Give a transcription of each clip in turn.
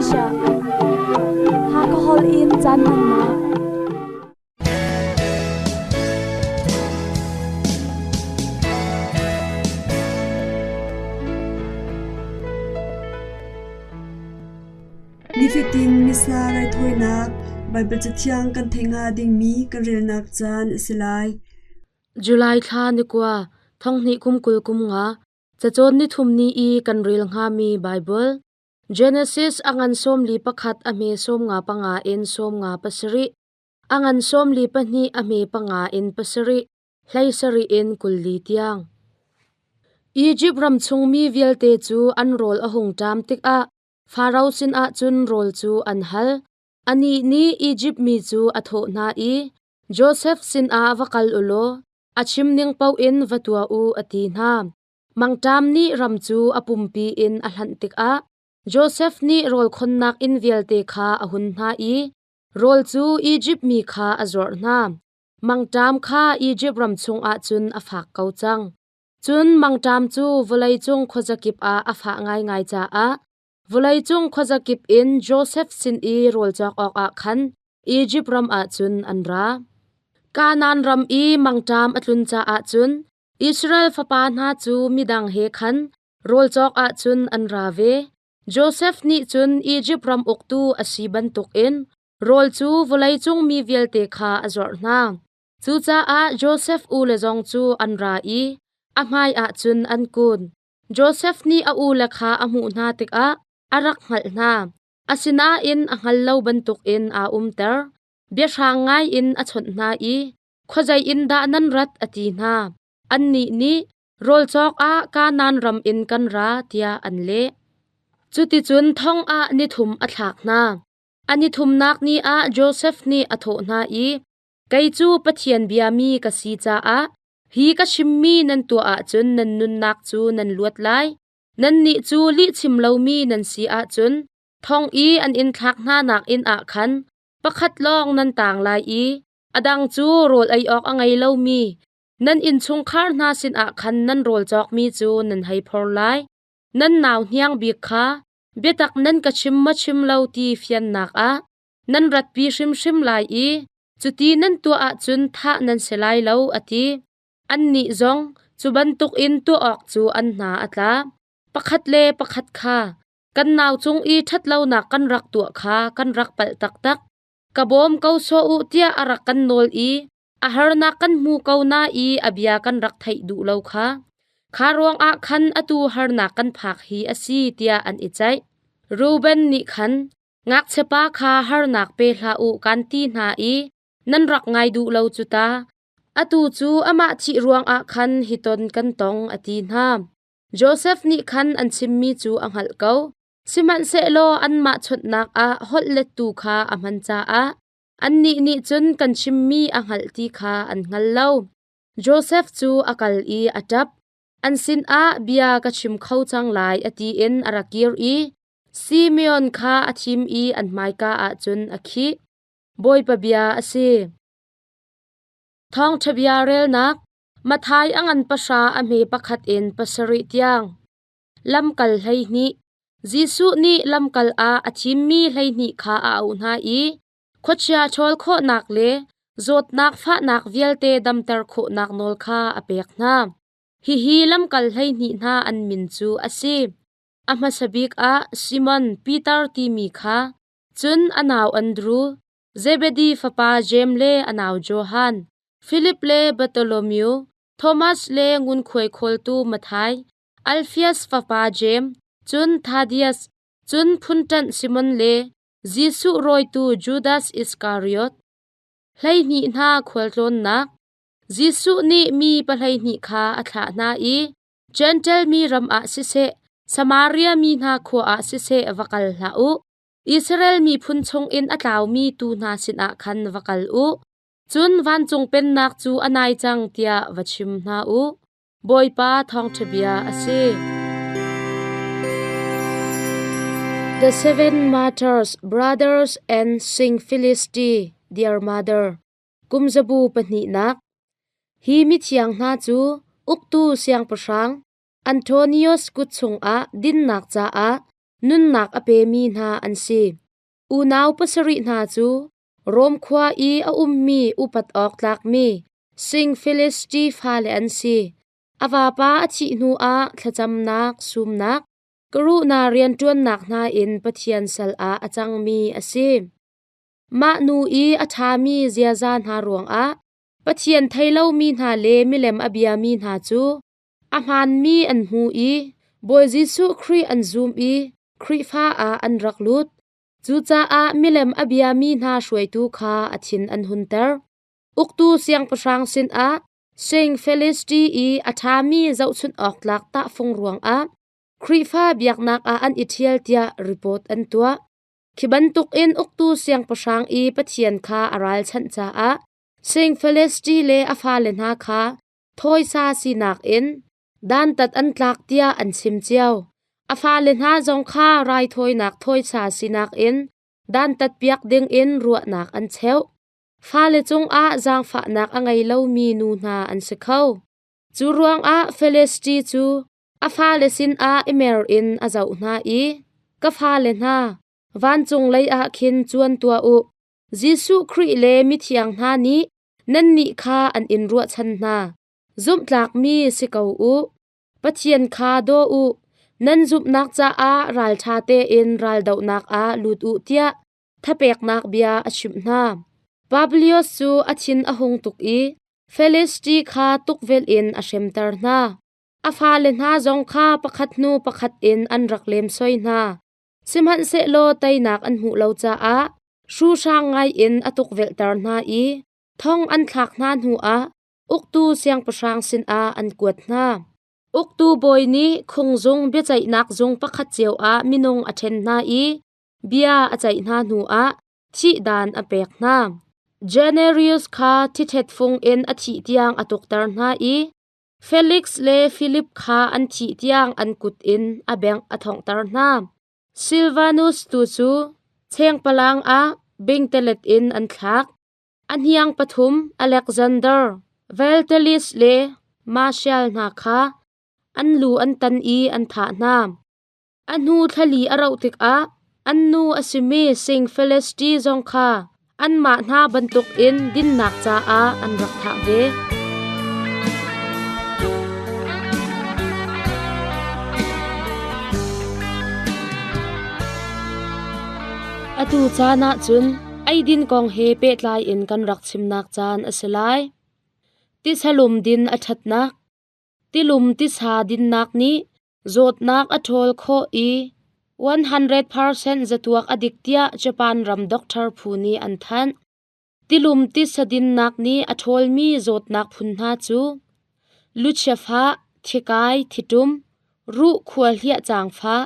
Asia. Hakha holh in caan hmannak. Nifatin Missa raithawinak Baibal Cathiang kan theih hnga dingmi kan relnak caan a si lai. July thla ni kua, thonghnih kum 20 kum nga, cacawn ni thum ni i kan rel hngami Baibal Genesis a ngan 41 a hme 55 in 57, a ngan 42 a hme panga in pasarih, hlei sarih in 40 tiang. Izipt ram chungmi vialte cu an rawl a hung ṭam tikah Faro sinah cun rawl cu an hal. Anih nih Izipt mi cu a thawh hna i, Josef sinah va kal u law a chim ning paoh in va tuah u, a ti hna. Mangṭam nih ram cu a pumpi in a hlanh tikah Josef nih rawl khonnak inn vialte kha a hun hna i rawl cu Izipt mi kha a zuarh hna. Mangṭam kha Izipt ram chungah cun a fak ko cang. Cun mangṭam cu vawleicung khuazakip ah a fah ngaingai caah vawleicung khuazakip in Josef sin i rawl cawk awkah khan Izipt ram ah cun an ra. Kanaan ram i mangṭam a tlun caah cun Israel fapa hna cu midang he khan rawl cawk ah cun an ra ve. Josef nih cun Izipt ram uktu a si bantukin rawl cu vawleicung mi vialte kha a zuarh hna. Cucaah Josef ule zong cu an ra i a hmaiah cun an kun. Josef nih a ule kha a hmuh hna tikah a rak hngalh hna. Asinain a hngal lo bantukin aa umter. Biahrang ngaiin a chawnh hna i, Khuazei in dah nan rat? a ti hna. Annih nih, Rawl cawk ah Kanaan ram in kan ra, tiah an leh. Cuticun thong ah ni thum a thlak hna. A ni thumnak ni ah Josef nih a thawh hna i, Kei cu Pathian biami ka si caah hi ka chimmi nan tuah ahcun nan nunnak cu nan luat lai. Nannih cu lihchim lomi nan si ahcun thong i an in thlak hnanak inn ah khan pakhat lawng nan taang lai i a dang cu rawl ei awk a ngei lomi nan innchungkhar hna sinah khan nan rawl cawkmi cu nan hei phor lai. Nan nau hniang bik kha biatak nan ka chim maw chim lo ti fiannak ah nan ratpi hrimhrim lai i cuti nan tuah ahcun thah nan si lai lo, a ti. Annih zong cu bantukin tuah awk cu an hna a tla. Pakhat le pakhat kha, Kan nau cung i ṭhatlonak kan rak tuah kha kan rak palh taktak. Ka bawm ko sawh u tiah a rak kan nawl i a harnak kan hmu ko na i a bia kan rak theih duh lo kha. Kha ruangah khan atu harnak kan phak hi a si tiah an i ceih. Reuben nih khan, Ngakchiapa kha harnak pe hlah u kan ti hna i nan rak ngai duh lo cu ta. Atu cu amah thih ruangah khan hi ton kan tong, a ti hna. Josef nih khan an chimmi cu a hngalh ko. Sihmanhsehlaw anmah chawnhnak ah holh lettu kha a hman caah annih nih cun kan chimmi a hngalh ti kha an hngal lo. Josef cu a kal i a ṭap. An sinah bia ka chim kho cang lai a ti in a ra kir i Simeon kha a thim i an hmaika ah cun a khih. Bawipa bia a si. Thawngṭha bia relnak Matthai a ngan pahra a hme pakhat in pasarih tiang. Lamkal 12 Jesuh nih lamkal ah a thimmi 12 kha a auh hna i khuachia ṭhawl khawhnak le zawtnak fahnak vialte damter khawhnak nawl kha a pek hna. Hihi lamkal 12 hna an min cu a si. A hmasa bik ah Simon Peter timi kha, cun a nau Andru, Zebedi fapa Jeim le a nau Johan, Filip le Bartholomew, Thomas le ngunkhuai khawltu Matthai, Alfias fapa Jeim, cun Thaddeus, cun phunṭanh Simon le Jesuh rawitu Judas Iskariot. 12 hna khualtlawnnak Jesuh nih mi pahleihnih kha a thlah hna i Jentail mi ram ah siseh, Samaria mi hna khua ah siseh va kal hlah u. Israel miphun chungin a tlaumi tuu hna sinah khan va kal u. Cun vancung pennak cu a nai cang tiah va chim hna u. Bawipa thawngṭha bia a si. The Seven Martyrs, Brothers and Sing Philisti, Dear Mother, Kumzabu pahnihnak. Hi mithiang hna cu uktu siangpahrang Antonius kut chungah dinnak caah nunnak a pemi hna an si. Unau pasarih hna cu Rom khua i a ummi upat awk tlakmi Sing Filisti fale an si. A vapa a thih hnuah thlacamnak, sumnak, karuhna rianṭuannak hna in Pathian sal ah a cangmi a si. Mah nu i a ṭhami ziaza hna ruangah Pathian thei lomi hna le milem a biami hna cu a hmaanmi an hmu i Bawi Jesuh Khrih an zum i Khrihfa ah an rak lut. Cucaah milem a biami hna hruaitu kha a thin an hunter. Uktu siangpahrang sinah Sing Felisti i a ṭhami zohchunh awk tlak tahfung ruangah Khrihfa biaknak ah an i ṭhial tiah report an tuah. Khi bantukin uktu siangpahrang i Pathian kha a ralchanh caah Sing Felisti le a fale hna kha thawisa sinak in dantat an tlak tiah an chim cio. A fale hna zong kha raithawinak thawisa sinak in dantatpiak dingin ruahnak an cheuh. Fale cungah zaangfahnak a ngei lomi nu hna an si kho. Cu ruangah Felisti cu a fale sinah i mer in a zoh hna i, Ka fale hna, vancung lei ah khin cuan tuah u. Jesuh Khrih le mithiang hna nih nannih kha an in ruahchan hna. Zumhtlakmi si ko u. Pathian kha daw u. Nan zumhnak caah ralṭha tein raldohnak ah lut u tiah thapeknak bia a chimh hna. Publius cu a thin a hung tuk i Felisti kha tukvelh in a hremter hna. A fale hna zong kha pakhat hnu pakhat in an rak lemsoi hna. Sihmanhsehlaw teinak an hmuh lo caah hruhrang ngaiin a tukvelhter hna i thong an thlak hna hnuah uktu siangpahrang sinah an kuat hna. Uktu bawi nih khungzung biaceihnak zung pakhat cio ah minung a ṭhen hna i bia a ceih hna hnuah thihdan a pek hna. Janarius kha thithet fung in a thih tiang a tukter hna i Felix le Filip kha an thih tiang an kut in a bengh a thonghter hna. Silvanus tu cu chengpalang ah bingtalet in an thlak. A hniang pathum Alexander, Veltelis le Martial hna kha an lu an tan i an thah hna. A hnu thlali a rauh tikah an nu a simi Sing Felisti zong kha anmah hna bantukin dinnak caah an rak thah ve. Atu caan ah cun eidin kong he pehtlai in kan rak chimnak caan a si lai. Tisalum din a ṭhatnak, tilum tisa dinnak nih Zawtnak a ṭhawl khawh i 100% zatuak a dik tiah Japan ram doctor phu nih an thanh. Tilum tisa dinnak nih a ṭhawlmi zawtnak phun hna cu luchiafah, thikai, thiṭum, ruh khuahliah caangfah,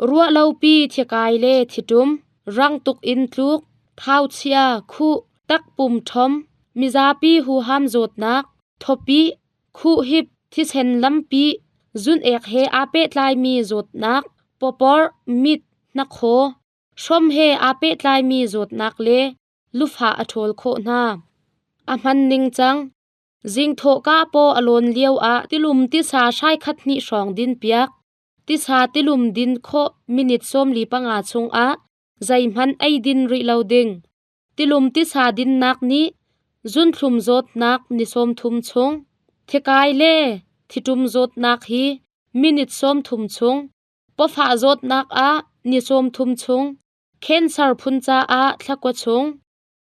ruahlopi thikai le thiṭum, rang tuk in tluk, thauchia, khuh, takpum ṭhom, mizapi huham zawtnak, thawpih, khuhhip, thisen lampi, zun-ek he aa pehtlaimi zawtnak, pawpawrh, mit, hnakhaw, hrom he aa pehtlaimi zawtnak le lufah a ṭhawl khawh hna. A hman ningcang Zingthawhka paw a lawn lio ah tilum tisa hrai khat hnih hrawng dinpiak. Tisa tilum din khawh minute 45 chungah zeihmanh ei din rih lo ding. Tilum tisa dinnak nih zunthlum zawtnak ni 30 chung, thikai le thiṭum zawtnak hi minute 30 chung, pawfah zawtnak ah ni 30 chung, cancer phun caah thlakua chung,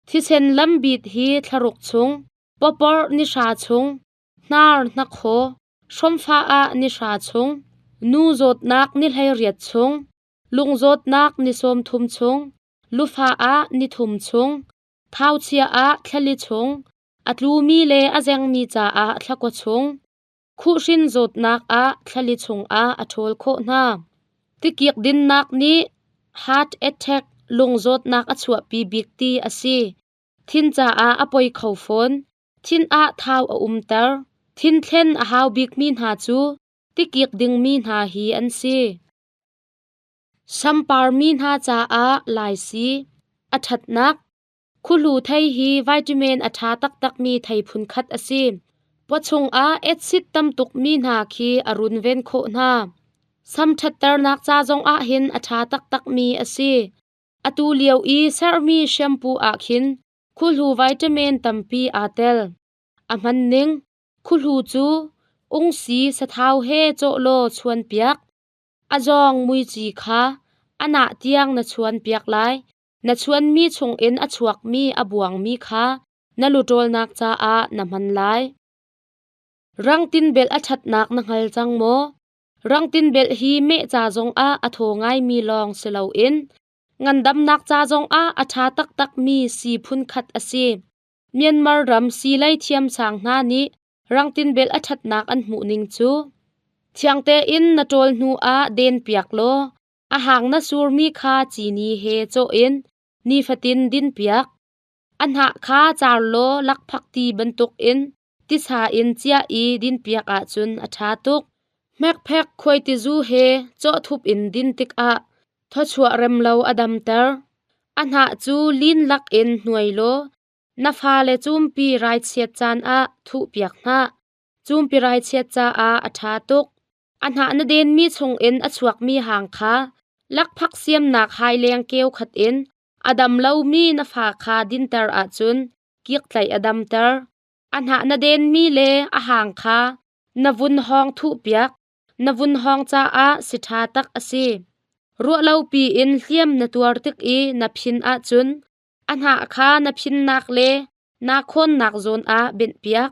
thisen lambit hi thlaruk chung, pawpawrh ni hra chung, hnar hnakhaw, hromfah ah ni hra chung, nu zawtnak ni 18 chung, lung zawtnak ni 30 chung, lufa ah nithum chung, thauchia ah thlali chung, a tlumi le a zengmi caah thlakua chung, khuhhrin zawtnak ah thlali chungah a ṭhawl khawh hna. Tikik dinnak nih heart attack lung zawtnak a chuahpi bik ti a si. Thin caah a poi kho fawn. Thin ah thau a umter. Thin thlen a hau bikmi hna cu tikik dingmi hna hi an si. Samparmi hna caah laisi a ṭhatnak Khuhlu thei hi vitamin a ṭha taktakmi thei phunkhat a si. Pawchung ah acid tam tukmi hna khi a runven khawh hna. Sam ṭhatternak ca zongah hin a ṭha taktakmi a si. Atu lio i sermi shampoo ah khin khuhlu vitamin tampi aa tel. A hman ning, khuhlu cu ungsi sathau he cawh law chuanpiak. A zawng muici kha a nah tiang na chuanpiak lai. Na chuanmi chungin a chuakmi a buangmi kha na luṭawlnak caah na hman lai. Rangtin belh a ṭhatnak na hngal cang maw? Rangtin belh hi meh ca zongah a thaw ngaimi lawng si loin ngandamnak ca zongah a ṭha taktakmi sii phunkhat a si. Myanmar ram siilei thiamsang hna nih rangtin belh a ṭhatnak an hmuhning cu thiang tein na ṭawl hnu ah denpiak law a hang na surmi kha cini he cawh in nifatin dinpiak. A hnah kha car law lakphak ti bantukin tisa in ciah i dinpiak ahcun a ṭha tuk. Hmekphek khuaitizu he cawhthup in din tikah thawchuah remlo a damter. A hnah cu lin lakin hnuai law na fale cumpi raichiat caan ah thuhpiak hna. Cumpi raichiat caah a ṭha tuk. A hnah na denmi chungin a chuakmi hang kha lakphak siamnak haileng keu khat in a dam lomi na fa kha dinter ahcun kiktlaih a damter. A hnah na denmi le a hang kha na vun hawng thuhpiak. Na vun hawng caah si ṭha tak a si. Ruahlopi in hliam na tuar tik i na phin ahcun a hnah kha na phinnak le naa khawnnak zawn ah benhpiak.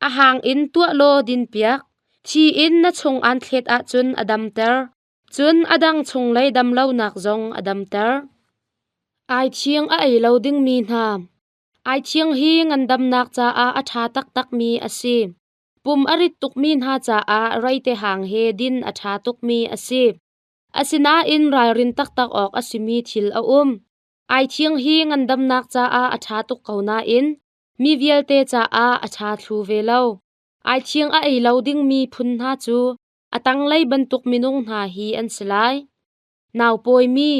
A hang in tuah law dinpiak. Thi in na chung aan thlet ahcun a damter. Cun a dang chunglei damlonak zong a damter. Aithiang a ei lo dingmi hna. Aithiang hi ngandamnak caah a ṭha taktakmi a si. Pum a rit tukmi hna caah reite hang he din a ṭha tukmi a si. Asinain ralrin taktak awk a simi thil a um. Aithiang hi ngandamnak caah a ṭha tuk ko nain mi vialte caah a ṭha thlu ve lo. Aithiang a ei lo dingmi phun hna cu a tanglei bantuk minung hna hi an si lai. Naupawimi,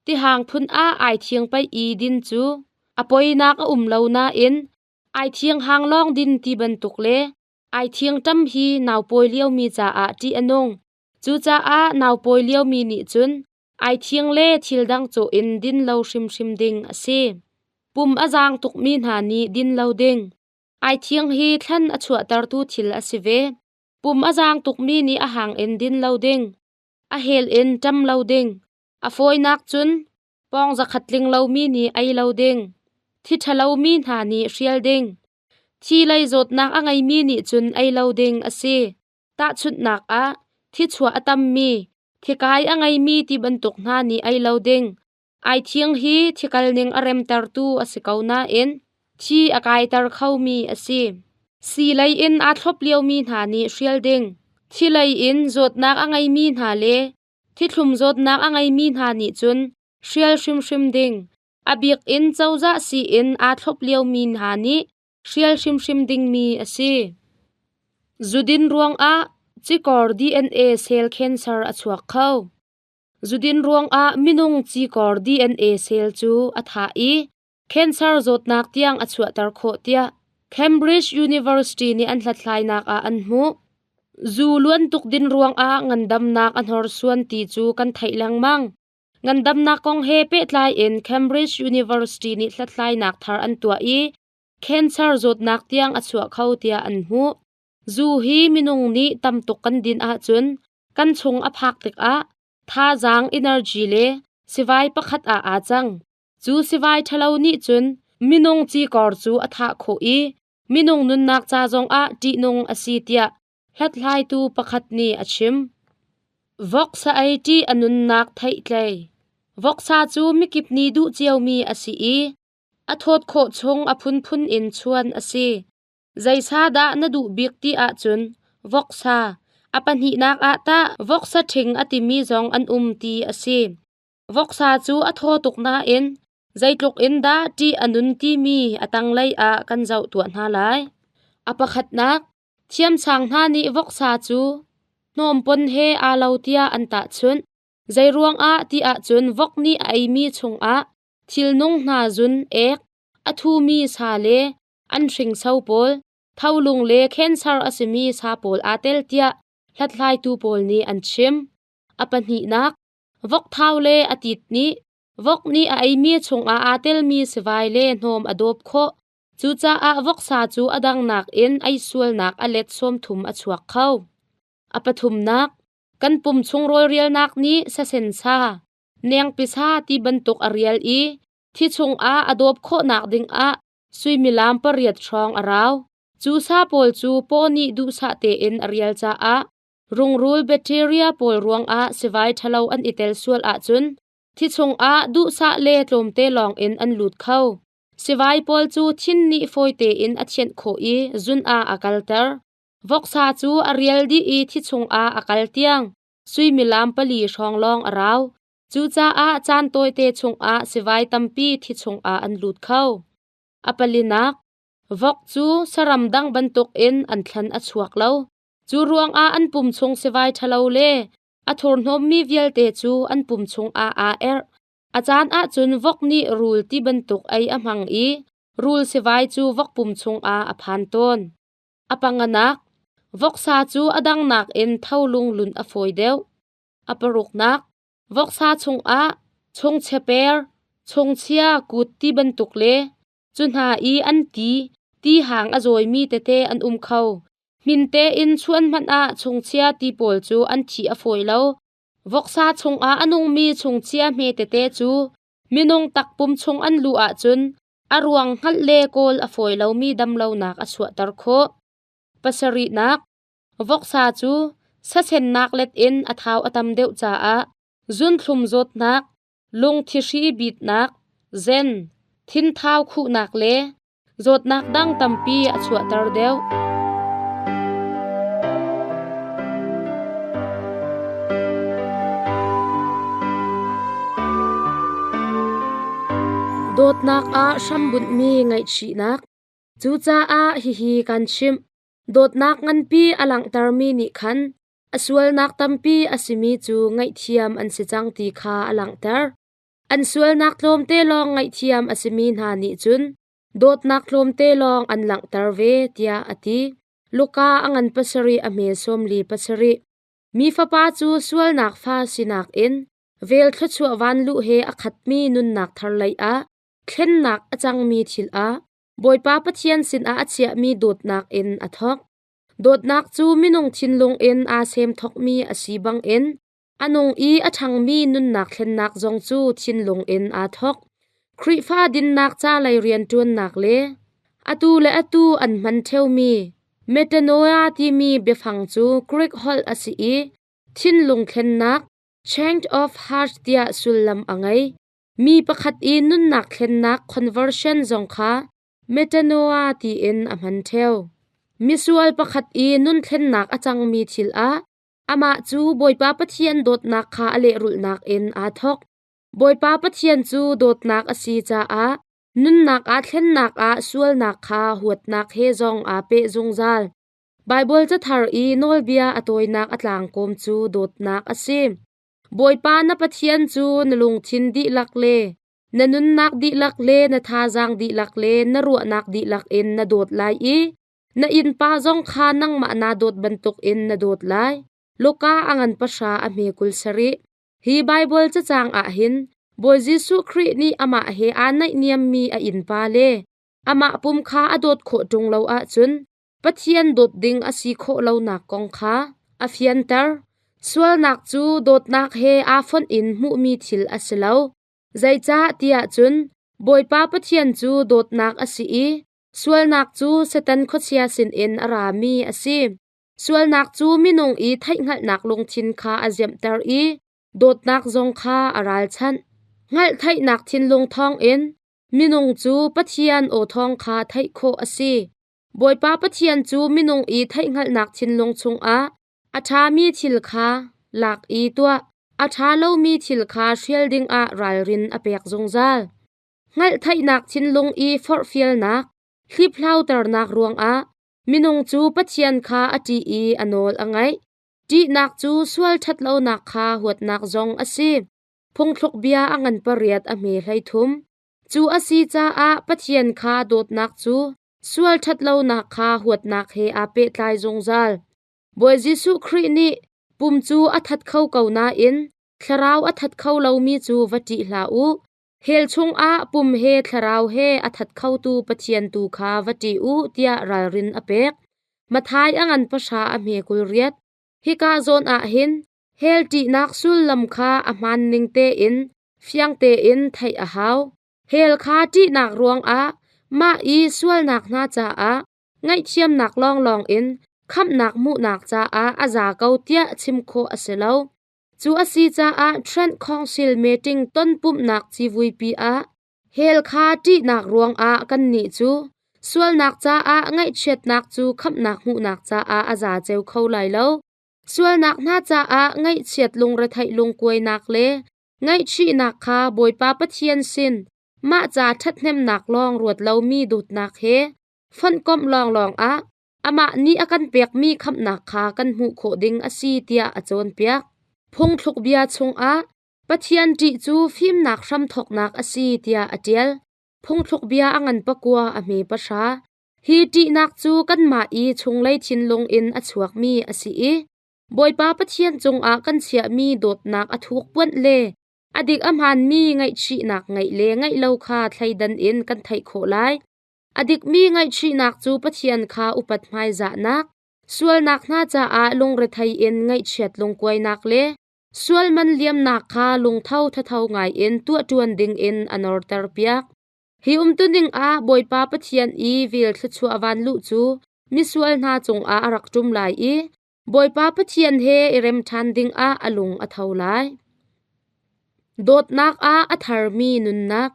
tihang phun ah aithiang paih i din cu a poinak a um lo nain aithiang hang lawng din ti bantuk le aithiang ṭam hi naupawi liomi caah ṭih a nung. Cucaah naupawi liomi nih cun aithiang le thil dang cawh in din lo hrimhrim ding a si. Pum a zaang tukmi hna nih din lo ding. Aithiang hi thlan a chuahtertu thil a si ve. Pum a zaang tukmi nih a hang in din lo ding. A hel in ṭam lo ding. A fawinak cun pawng zakhat tling lomi nih ei lo ding. Thi ṭhalomi hna nih hrial ding. Thi lei zawtnak a ngeimi nih cun ei lo ding a si. Tahchunhnak ah, thichuah a tammi, thikai a ngeimi ti bantuk hna nih ei lo ding. Aithiang hi thikal ning a remtertu a si ko nain thi a kaiter khomi a si. Sii lei in aa thlop liomi hna nih hrial ding. Thi lei in zawtnak a ngeimi hna le thithlum zawtnak a ngeimi hna nih cun hrial hrimhrim ding. A bik in cozah sii in aa thlop liomi hna nih hrial hrimhrim dingmi a si. Zudin ruangah cikor DNA cell cancer a chuak kho. Zudin ruangah minung cikor DNA cell cu a thah i cancer zawtnak tiang a chuahter khawh tiah Cambridge University nih an hlathlainak ah an hmuh. Zu luan tuk din ruangah ngandamnak a hnorsuan ti cu kan theih lengmang. Ngandamnak kong he pehtlai in Cambridge University nih hlathlainak thar an tuah i cancer zawtnak tiang a chuah kho tiah an hmuh. Zu hi minung nih tam tuk kan din ahcun kan chung a phak tikah thazaang energy le sivai pakhat ah aa cang. Cu sivai ṭhalo nih cun minung cikor cu a thah khawh i minung nunnak ca zongah ṭihnung a si tiah hlathlaitu pakhat nih a chim. Voksa ei ṭih a nunnak theihtlei. Voksa cu mikip nih duh ciomi a si i a thawt khawh chung a phunphun in chuan a si. Zeisa dah na duh bik ti ahcun voksa, a pahnihnak ah tah voksa ṭhing a timi zong an um ti a si. Voksa cu a thaw tuk nain zeitluk in dah ṭih a nun timi a tanglei ah kan zoh tuah hna lai. A pakhatnak, thiamsang hna nih voksa cu hnawmpon he aa lo tiah an tahchunh. Zeiruangah ti ahcun vok nih a eimi chungah thilnung hna zun, ek, a thumi sa le an hringso pawl, tholung le cancer a simi sa pawl aa tel tiah hlathlaitu pawl nih an chim. A pahnihnak, vokthau le a tit nih vok nih a eimi chungah aa telmi sivai le hnawm a dawp khawh. Cucaah voksa cu a dang nakin ei sualnak a let 30 a chuak kho. A pathumnak, kan pum chung rawlrialnak nih sasen sa, nengpisa ti bantuk a rial i thi chungah a dawp khawhnak dingah suimilam pariat hrawng a rau. Cu sa pawl cu paw nih duhsah tein a rial caah rungrul bacteria pawl ruangah sivai ṭhalo an i tel sual ahcun thi chungah duhsah le tlawmte lawngin an lut kho. Sivai pawl cu thin nih fawi tein a thianh khawh i zun ah a kalter. Voksa cu a rial dih i thi chungah a kal tiang suimilam pali hrawng lawng a rau. Cucaah caan tawite chungah sivai tampi thi chungah an lut kho. A palinak, vok cu saram dang bantukin an thlan a chuak lo. Cu ruangah an pum chung sivai ṭhalo le a thurhnawmmi vialte cu an pum chungah aa erh. A caan ahcun vok nih rul ti bantuk ei a hmang i rul sivai cu vok pum chungah a phan tawn. A panganak, voksa cu a dang nakin tholung lunh a fawi deuh. A paruknak, voksa chungah chungchia per, chungchia kut ti bantuk le cu hna i an ti, ti hang a zawimi tete an um kho. Hmin tein chuan hmanh ah chungchia ti pawl cu an thih a fawi lo. Voksa chungah a nungmi chungchia hme tete cu minung takpum chung an luh ahcun a ruang hngalh le kawl a fawi lomi damlonak a chuahter khawh. Pasarihnak, voksa cu sasennak let in a thau a tam deuh caah zunthlum zawtnak, lungthihri bitnak, zen, thinthau khuhnak le zawtnak dang tampi a chuahter deuh. Dawtnak ah hrambunhmi ngaihchihnak. Cucaah hihi kan chimh. Dawtnak nganpi a langhtermi nih khan a sualnak tampi a simi cu ngaihthiam an si cang ti kha a langhter. An sualnak tlawmte lawng ngaihthiam a simi hna nih cun dawtnak tlawmte lawng an langhter ve, tiah a ti. Luka a ngan pasarih a hme 47. Mi Fapa cu sualnak fa sinak in vel thluachuah vanluh he a khatmi nunnak thar lei ah thlennak a cangmi thil ah Bawipa Pathian sinah a chiahmi dawtnak in a thawk. Dawtnak cu minung thinlung in aa sem thawkmi a si bangin a nung i a ṭhangmi nunnak thlennak zong cu thinlung in aa thawk. Khrihfa dinnak ca lei rianṭuannak le atu le atu an hman ṭheumi metanoia timi biafang cu Greek holh a si i thinlung thlennak change of heart tiah sullam a ngei. Mi pakhat i nunnak thlennak conversion zong kha metanoia tiin a hman ṭheo. Misual pakhat i nun thlennak a cangmi thil ah Amah cu Bawipa Pathian dawtnak kha a lehrulhnak in aa thawk. Bawipa Pathian cu dawtnak a si caah nunnak aa thlennak ah sualnak kha huatnak he zong aa peh zungzal. Baibal cathar i nawlbia a tawinak a tlangkawm cu dawtnak a si. Bawipa na Pathian cu na lungthin dihlak le na nunnak dihlak le na thazaang dihlak le na ruahnak dihlak in na dawt lai i Na innpa zong kha nangmah naa dawt bantukin na dawt lai. Luka a ngan pahra a hme 27. Hi Baibal cacang ah hin Bawi Jesuh Khrih nih amah he aa naihniammi a innpa le amah pum kha a dawt khawh ṭung lo ahcun Pathian dawt ding a si khawh lonak kong kha a fianter. Sualnak cu dawtnak he aa fonh in hmuhmi thil a si lo. Zeicah tiah cun Bawipa Pathian cu dawtnak a si i Sualnak cu Satan khuachia sinin a rami a si. Sualnak cu minung i theihhngalhnak lungthin kha a ziamhter i dawtnak zong kha a ralchanh. Hngalhtheihnak thinlung thawngin minung cu Pathian aw thawng kha theih khawh a si. Bawipa Pathian cu minung i theihhngalhnak thinlung chungah a ṭhami thil kha lak i tuah, a ṭha lomi thil kha hrial dingah ralrin a pek zungzal. Hngalhtheihnak thinlung i forhfialnak, hliphlauternak ruangah minung cu Pathian kha a ṭih i a nawl a ngaih. Ṭihnak cu sual ṭhatlonak kha huatnak zong a si. Phungthluk bia a ngan pariat a hme 33. Cu a si caah Pathian kha dawtnak cu sual ṭhatlonak kha huatnak he aa pehtlai zungzal. Bawi Jesuh Khrih nih Pum cu a that kho ko nain thlarau a that kho lomi cu va ṭih hlah u. Hell chungah pum he thlarau he a that khotu Pathian tu kha va ṭih u tiah ralrin a pek. Matthai a ngan pahra a hme 28. Hika zawn ah hin hell ṭihnak sullam kha a hmaan ning tein fiang tein theih a hau. Hell kha ṭihnak ruangah mah i sualnak hna caah ngaihthiamnak lawnglawng in khamhnak hmuhnak caah a za ko tiah chim khawh a si lo. Cu a si caah Trent Council meeting tonpumhnak civuipi ah hell kha ṭihnak ruangah kannih cu sualnak caah ngaihchiatnak cu khamhnak hmuhnak caah a za ceu kho lai lo. Sualnak hna caah ngaihchiat lungretheih lungkuainak le ngaihchihnak kha Bawipa Pathian sin mah ca ṭhathnemnak lawng ruat lomi dawtnak he fonhkomh lawnglawng ah amah nih a kan pekmi khamhnak kha kan hmuh khawh ding a si tiah a cawnpiak. Phungthluk bia chungah Pathian ṭih cu fimnak hramthawknak a si tiah a ṭial. Phungthluk bia a ngan pakua a hme pahra. Hi ṭihnak cu kanmah i chunglei thinlung in a chuakmi a si i Bawipa Pathian cungah kan chiahmi dawtnak a thuk puanh le a dik a hmaanmi ngaihchihnak ngeih le ngeih lo kha thleidan in kan theih khawh lai. A dikmi ngaihchihnak cu Pathian kha upat hmaizahnak, sualnak hna caah lungrethei in ngaihchiat lungkuainak le sual man liamnak kha lungtho thatho ngaiin tuahṭuan dingin a norterpiak. Hi umtuning ah Bawipa Pathian i vel thluachuah van luh cu misual hna cungah a rak ṭum lai i Bawipa Pathian he i rem ṭhan dingah a lung a tho lai. Dawtnak ah a tharmi nunnak.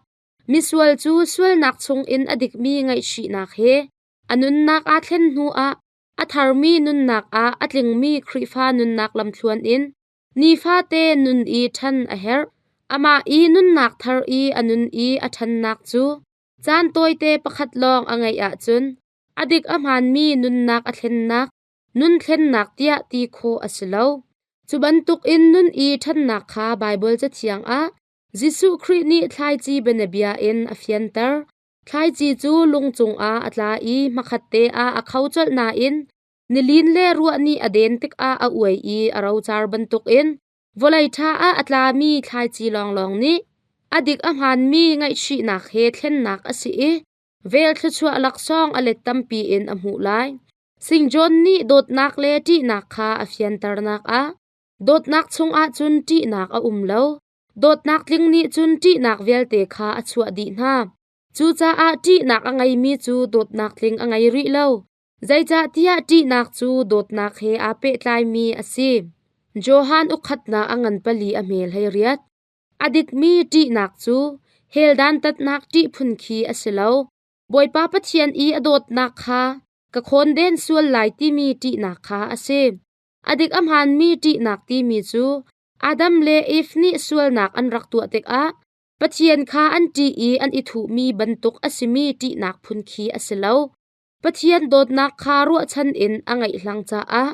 Misual cu sualnak chungin a dikmi ngaihchihnak he a nunnak aa thlen hnuah a tharmi nunnak ah a tlingmi Khrihfa nunnak lamthluan in nifate nun i ṭhan a herh. Amah i nunnak thar i a nun i a ṭhannak cu caan tawite pakhat lawng a ngeih ahcun a dik a hmaanmi nunnak a thlennak nun thlennak tiah ti khawh a si lo. Cu bantukin nun i ṭhannak kha Baibal Cathiang ah Jesuh Khrih nih thlaici bianabia in a fianter. Thlaici cu lung cungah a tla i hmakhatte ah a kho colh nain nilin le ruah nih a den tikah a uai i a rocar bantukin vawlei ṭha ah a tlami thlaici lawnglawng nih a dik a hmaanmi ngaihchihnak he thlennak a si i vel thluachuah laksawng a let tampi in a hmuh lai. Sing John nih dawtnak le ṭihnak kha a fianternak ah dawtnak chungah cun ṭihnak a um lo. Dawtnak tling nih cun ṭihnak vialte kha a chuah dih hna. Cucaah ṭihnak a ngeimi cu dawtnak tling a ngei rih lo. Zeicahtiah ṭihnak cu dawtnak he aa pehtlaimi a si. Johan ukhatnak a ngan pali a hme 18. A dikmi ṭihnak cu hell dantatnak ṭih phun khi a si lo. Bawipa Pathian i a dawtnak kha ka khawnden sual lai timi ṭihnak kha a si. A dik a hmaanmi ṭihnak timi cu Adam le Eve nih sualnak an rak tuah tikah Pathian kha an ṭih i an i thuhmi bantuk a simi ṭihnak phun khi a si lo. Pathian dawtnak kha ruahchan in a ngaihhlang caah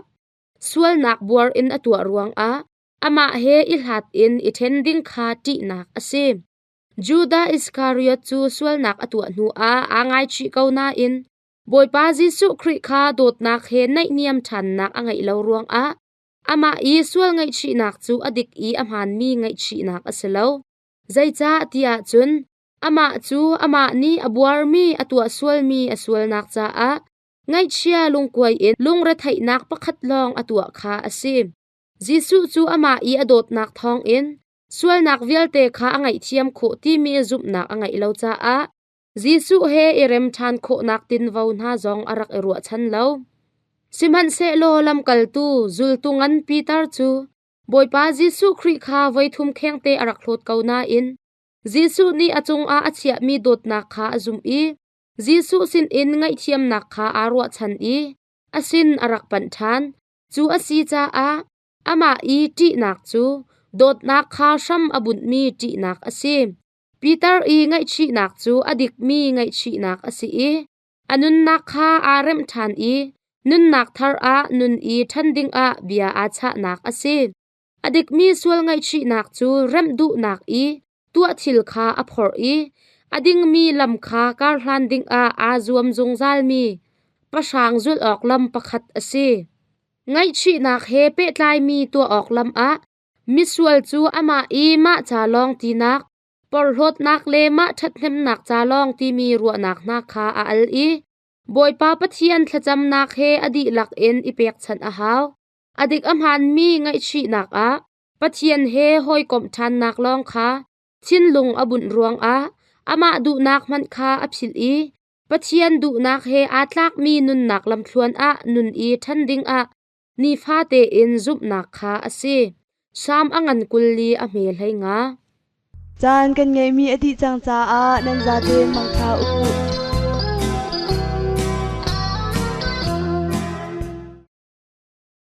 sualnak buar in a tuah ruangah amah he i hlat in i ṭhen ding kha ṭihnak a si. Judah Iskariot cu sualnak a tuah hnuah aa ngaichih ko nain Bawipa Jesuh Khrih kha dawtnak he naihniam ṭhannak a ngeih lo ruangah amah i sual ngaihchihnak cu a dik i a hmaanmi ngaihchihnak a si lo. Zeicah tiah cun amah cu amah nih a buarmi a tuah sualmi a sualnak caah ngaihchia lungkuai in lungretheihnak pakhat lawng a tuah kha a si. Jesuh cu amah i a dawtnak thawngin sualnak vialte kha a ngaihthiam khawh timi zumhnak a ngeih lo caah Jesuh he i rem ṭhan khawhnak tinvo hna zong a rak i ruahchan lo. Sihmanhsehlaw lamkaltu zultu ngan Peter cu Bawipa Jesuh Khrih kha voithum khengte a rak hlawt ko nain Jesuh nih a cungah a chiahmi dawtnak kha a zumh i Jesuh sinin ngaihthiamnak kha aa ruahchan i a sin a rak panh ṭhan. Cu a si caah amah i ṭihnak cu dawtnak kha hram a bunhmi ṭihnak a si. Peter i ngaihchihnak cu a dikmi ngaihchihnak a si i a nunnak kha aa remh ṭhan i nunnak thar ah nun i ṭhan dingah bia aa chahnak a si. A dikmi sual ngaihchihnak cu remh duhnak i tuah thil kha a phorh i a dingmi lam kha karhlan dingah aa zuam zungzalmi pahrang zulh awk lam pakhat a si. Ngaihchihnak he pehtlaimi tuah awk lam ah misual cu amah i mah ca lawng tinak, porhlawtnak le mah ṭhathnemnak ca lawng timi ruahnak hna kha a al i Bawipa Pathian thlacamnak he a dihlak in i pekchanh a hau. A dik a hmaanmi ngaihchihnak ah Pathian he hawikomh ṭhannak lawng kha thinlung a bunh ruangah amah duhnak hmanh kha a philh i Pathian duhnak he aa tlakmi nunnak lamthluan ah nun i ṭhan dingah nifate in zumhnak kha a si. Salm a ngan 24 a hme 15. Caan kan ngeihmi a dih cang caah nan zatein mangṭha u.